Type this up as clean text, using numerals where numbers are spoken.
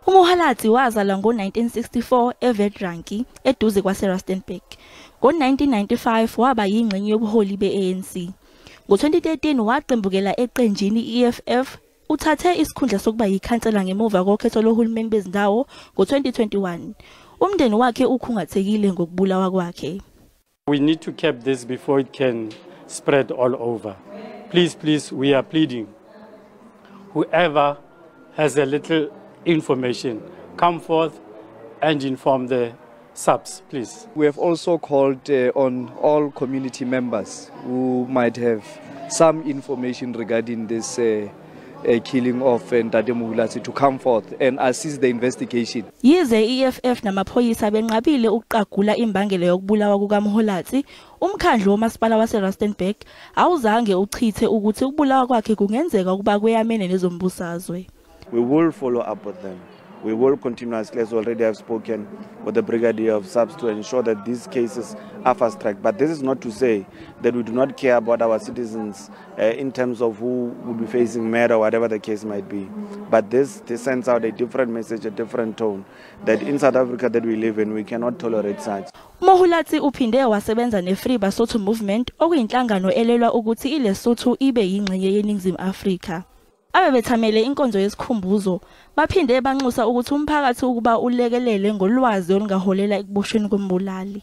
UMoholatsi wazalwa ngo-1964 eVerdrankie, eduze kwaseRustenburg. Ngo-1995 waba yingxenye yobuholi be-ANC. Ngo-2013 waqembukela eqenjini i-EFF. Uthathe isikhundla sokuba yikhansela ngemuva kokhetho lohulumeni bezindawo ngo-2021. Umndeni wakhe ukhungathekile ngokubulawa kwakhe. We need to cap this before it can spread all over. Please, please, we are pleading. Whoever has a little information, come forth and inform the SAPS, please. We have also called on all community members who might have some information regarding this killing of Ntate Mohulatsi to come forth and assist the investigation. Yize i-EFF namaphoyisa benqabile ukuqagula imbangela yokubulawa kukaMoholatsi, umkhandlu womasipala waseRustenburg awuzange uchithe ukuthi ukubulawa kwakhe kungenzeka ukuba kweyamene nezombusazwe. We will follow up with them. We will continuously, as already have spoken with the Brigadier of SAPS, to ensure that these cases are fast tracked. But this is not to say that we do not care about our citizens in terms of who will be facing murder or whatever the case might be. But this sends out a different message, a different tone, that in South Africa that we live in, we cannot tolerate such. Mohulatsi uphinde wasebenza ne-Free Basotho Movement, okuyinhlangano elwela ukuthi iLesotho ibe yingxenye yeNingizimu Afrika. Abebethamele inkonzo yesikhumbuzo baphinde banxusa ukuthi umphakathi ukuba ulekelele ngolwazi olungaholela ekuboshweni kombulali.